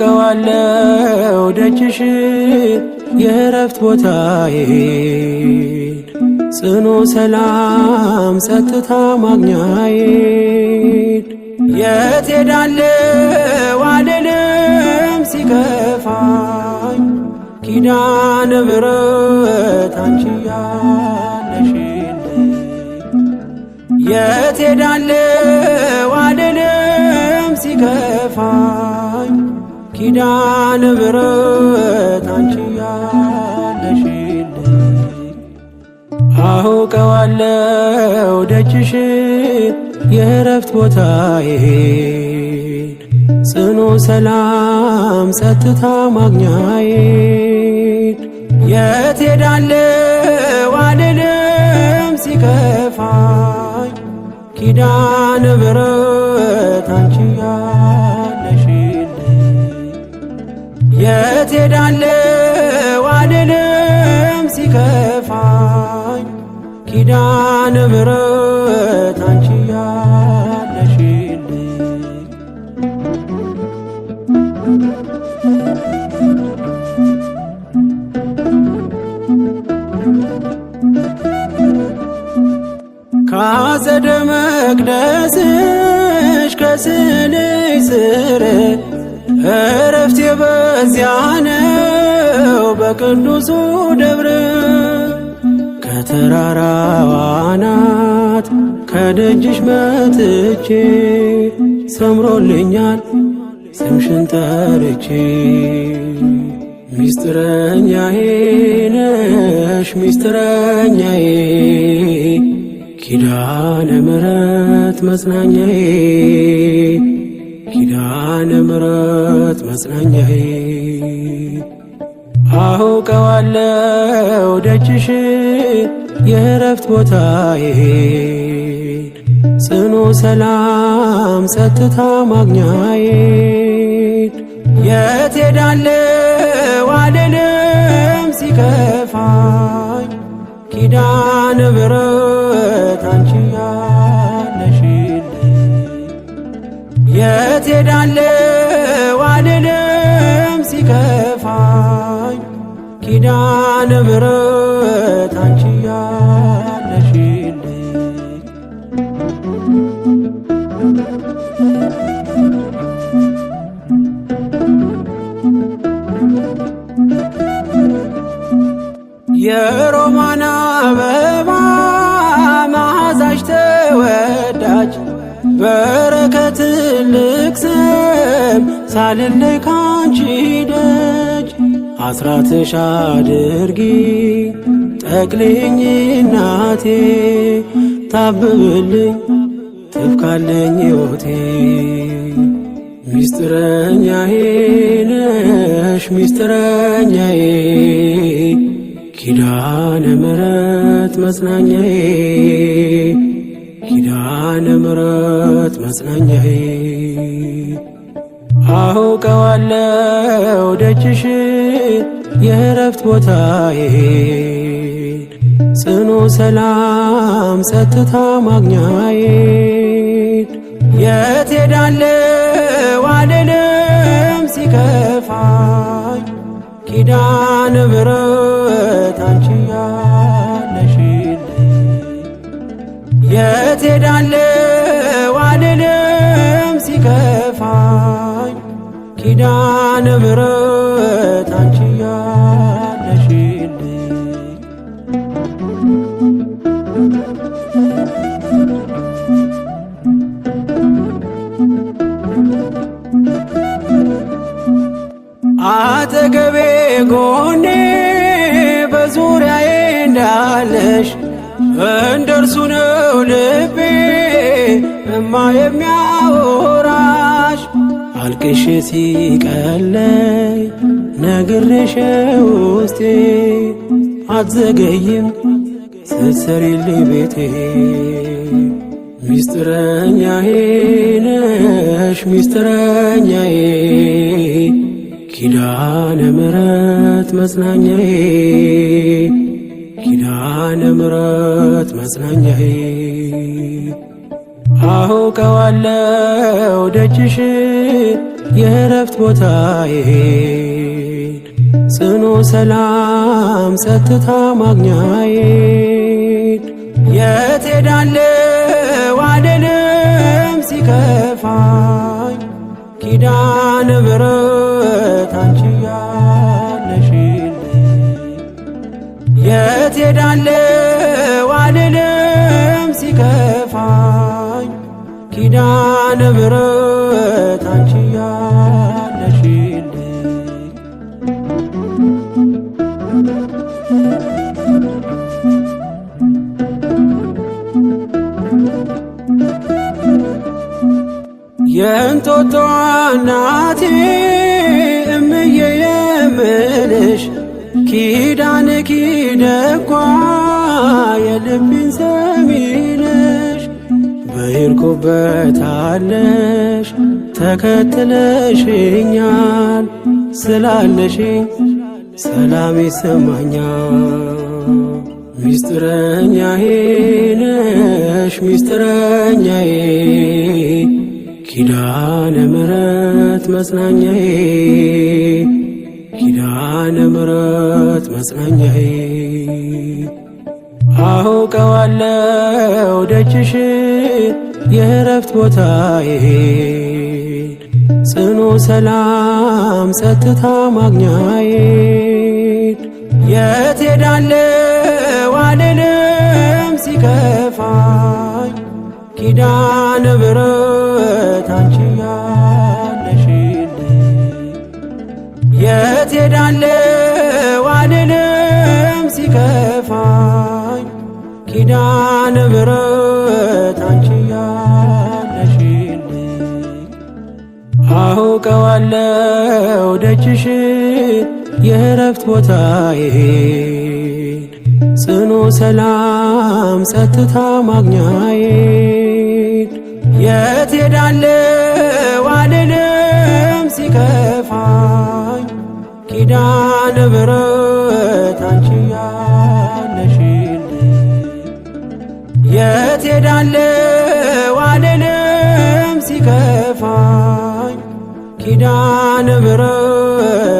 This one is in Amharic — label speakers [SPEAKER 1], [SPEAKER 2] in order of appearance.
[SPEAKER 1] አውቀዋለው ደጅሽ የእረፍት ቦታዬን ጽኑ ሰላም ጸጥታ ማግኛዬን። የት ሄዳለው አልልም ሲከፋኝ፣ ኪዳነ ምሕረት አንቺ ያለሽልኝ። የት ሄዳለው አልልም ሲከፋኝ፣ ኪዳነ ምሕረት አንቺ ያለሽልኝ። አውቀዋለው ደጅሽ የእረፍት ቦታዬን ጽኑ ሰላም ጸጥታ ማግኛዬን። የት ሄዳለው አልልም ሲከፋኝ፣ ኪዳነ ምሕረት አንቺ ያለሽልኝ። የት ሄዳለው አልልም ሲከፋኝ፣ ኪዳነ ምሕረት አንቺ ያለሽልኝ። ካጸደ መቅደስሽ ከስዕልሽ ስር እረፍቴ በዚያ ነው በቅዱሱ ደብር። ከተራራዋ አናት ከደጅሽ መጥቼ ሰምሮልኛል ስምሽን ጠርቼ። ሚስጥረኛዬ ነሽ ሚስጥረኛዬ፣ ኪዳነ ምሕረት መጽናኛዬ፣ ኪዳነ ምሕረት መጽናኛዬ። አውቀዋለው ደጅሽ የእረፍት ቦታዬን ጽኑ ሰላም ጸጥታ ማግኛዬን። የት ሄዳለው አልልም ሲከፋኝ፣ ኪዳነ ምሕረት አንቺ ያለሽልኝ። የት ሄዳለው አልልም ሲከፋኝ፣ ኪዳነ ምሕረት አንቺ ያለሽልኝ። የሮማን አበባ መዓዛሽ ተወዳጅ፣ በረከት ልቅስም ሳልለይ ካንቺ ደጅ። አስራትሽ አድርጊ ጠቅልኝ እናቴ፣ ታብብልኝ ትፍካለኝ ሕይወቴ። ሚስጥረኛዬ ነሽ ሚስጥረኛዬ፣ ኪዳነ ምሕረት መጽናኛዬ፣ ኪዳነ ምሕረት መጽናኛዬ። አውቀዋለው ደጅሽ የእረፍት ቦታዬን ጽኑ ሰላም ጸጥታ ማግኛዬን። የት ሄዳለው አልልም ሲከፋኝ፣ ኪዳነ ምሕረት አንቺ ያለሽልኝ። የት ሄዳለው አልልም ሲከፋኝ፣ ኪዳነ ምሕረት አንቺ ያለሽልኝ። አጠገቤ ጎኔ በዙሪያዬ እንዳለሽ እንደርሱ ነው ልቤ እማ የሚያወራሽ። አልቅሼ ሲቀለኝ ነግሬሽ ውስጤ አትዘገይም ስትሰሪልኝ ቤቴ። ሚስጥረኛዬ ነሽ ሚስጥረኛዬ ኪዳነ ምሕረት መጽናኛዬ ኪዳነ ምሕረት መጽናኛዬ። አውቀዋለሁ ደጅሽ የእረፍት ቦታዬን ጽኑ ሰላም ጸጥታ ማግኛዬን። የት ሄዳለሁ አልልም ሲከፋኝ ኪዳነ ምሕረት አንቺ ያለሽልኝ። የት ሄዳለሁ አልልም ሲከፋኝ ኪዳነ ምሕረት አንቺ ያለሽልኝ። የእንጦጦ እናቴ እምዬ የምልሽ ኪዳን ኪደጓ የልቤን ሰሚነሽ በሄድኩበታለሽ ተከትለሽኛል ስላለሽኝ ሰላም ይሰማኛል። ሚስጥረኛዬ ነሽ ሚስጥረኛዬ ኪዳነ ምሕረት መጽናኛዬ ኪዳነ ምሕረት መጽናኛዬ። አውቀዋለሁ ደጅሽ የእረፍት ቦታዬን ጽኑ ሰላም ጸጥታ ማግኛዬን። የት ሄዳለሁ አልልም ሲከፋኝ ኪዳነ ምሕረት አንቺ ያለሽልኝ። የት ሄዳለሁ አልልም ሲከፋኝ ኪዳነ ምሕረት አንቺ ያለሽልኝ። አውቀዋለሁ ደጅሽ የእረፍት ቦታዬን ጽኑ ሰላም ጸጥታ ማግኛዬን። የት ሄዳለሁ አልልም ሲከፋኝ ኪዳነ ምሕረት አንቺ ያለሽልኝ። የት ሄዳለሁ አልልም ሲከፋኝ ኪዳነ ምሕረት